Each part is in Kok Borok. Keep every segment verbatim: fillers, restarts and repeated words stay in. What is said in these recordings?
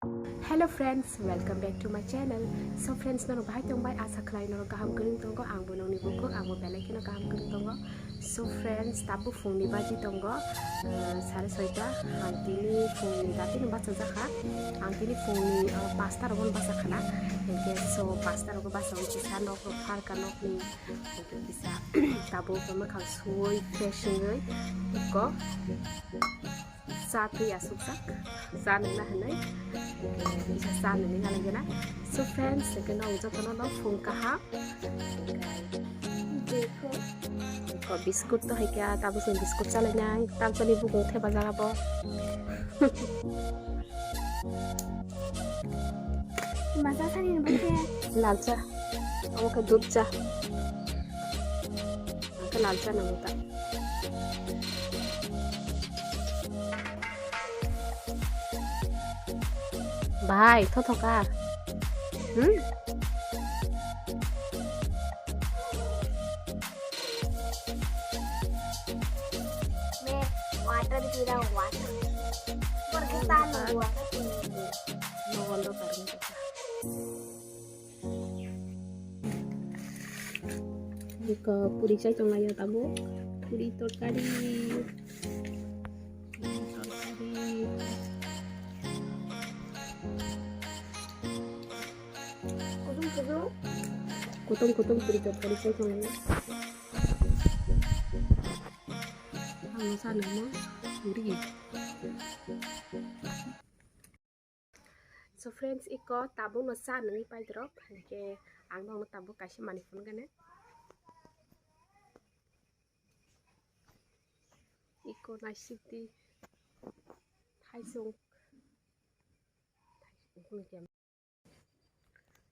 Hello friends, welcome back to my channel. So friends, norok bahai tongbai? Asa khlai norok kaham kwrwng tongo, angbo nongni bukhuk, angbo belai kheno kaham kwrwng tongo. So friends, tabuk phungni baji tongo, uh, sare soita. Ang tini phungni datino bachajakha. Ang tini phungni, uh, pasta rogo bachakhana. Hinkhe so pasta rogo bachawi kisa nok rok pharka nokni. Hinkhe kisa tabuk mwkhang suwi fresh wngwi eko. Cha twi asukjak, cha nungna hinwi, kisa cha nungwi nalaigena. So friends, hwnkhe no jotono no phung kaham. Ko biscuit to hai khe, tabuk chwng biscuit chalainai, tamsani bukung thepajak abo. Masa sani ni bwkhe? Lal cha, abo khe dudh cha. Ang khe lal cha nango ta. Bhai, thothoka. Hmm? Me water pira, water. Porque está no water. No wonder para mí. Iko puri chai tonglaio tabuk. Puri torkari. Torkari. Kutung kutung. Kutung kutung puri torkari chai tonglaio. Ang sana mo puri. So friends, iko tabuk no cha nungwi paidrop, hinkhe ang nokno tabuk kaisa manwi phunukgani. Iko naisik di thaisung.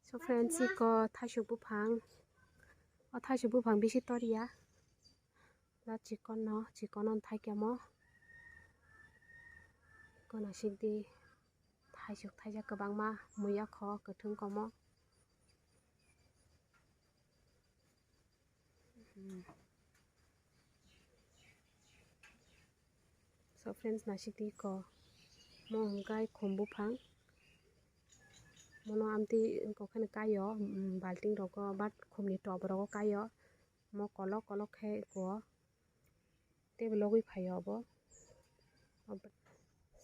So friends, iko thaisuk buphang. O thaisuk buphang bisi toriya. Da chikon no, chikon no thaikyamo. Iko naisik di. Thaisuk thaijak kwbangma, muya kho kwthwng komo. So friends, naisik di ko. Mo hwnkhe khum buphang. Mono amtwi kok kheno kaio, mm, balting rogo, but khumni top rogo kaio. Mo kolok kolok khe ko. Teibo logwi phaio obo.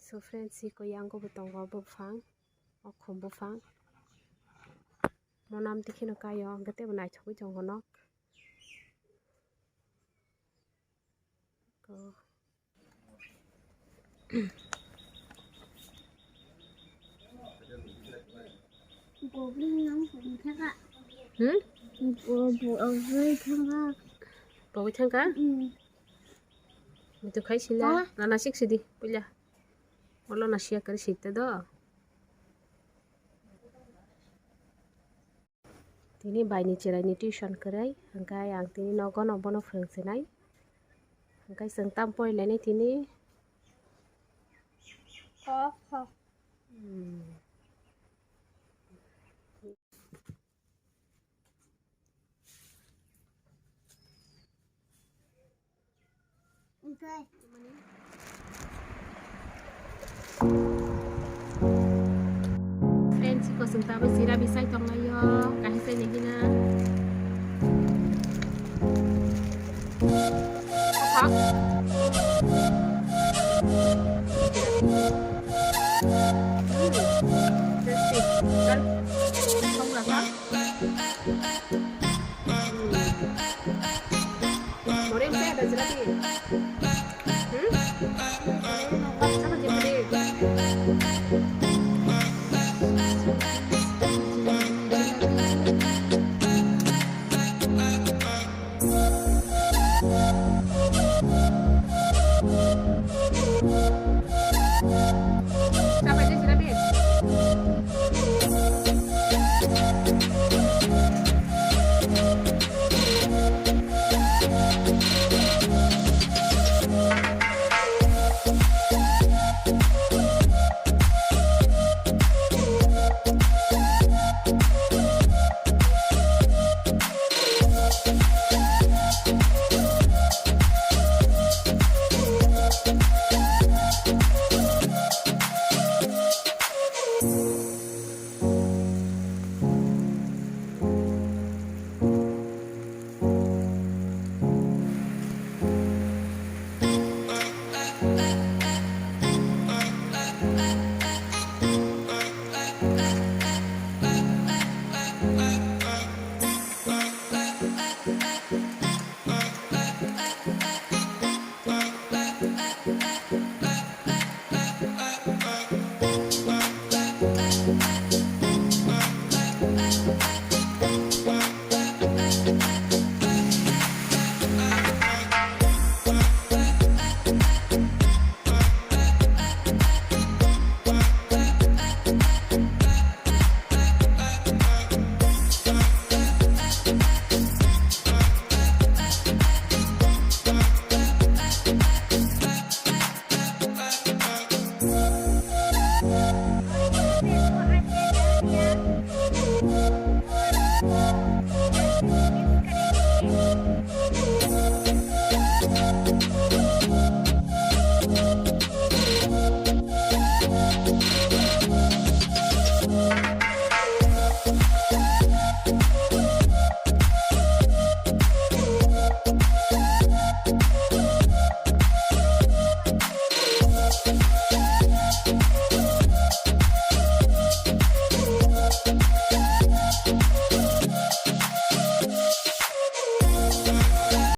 So friends, iko yango bo tongo buphang, o khum buphang. Monam tikheno kaio, hwnkhe teibo naithokgwi tongo nok. Ko. Hmm? Bo-, bo-, bo-, thangkha. Pogwi thangkha? Hmm. Muitu khai sila. Ah. Nana sik sidi, puila. Olo na siya kari sita do. Tini baini chwraini tuition kwrwi, hwnkhe ang tini nogo no bono phwrwng sinai. Hwnkhe chwng tamo porilainai tini? Kho, kho. Hmm. Friends, iko chwng tabuk jira bisai tonglaio, kahisa ni hina. Athak. Hmm, tasty. Chal. Song rasa.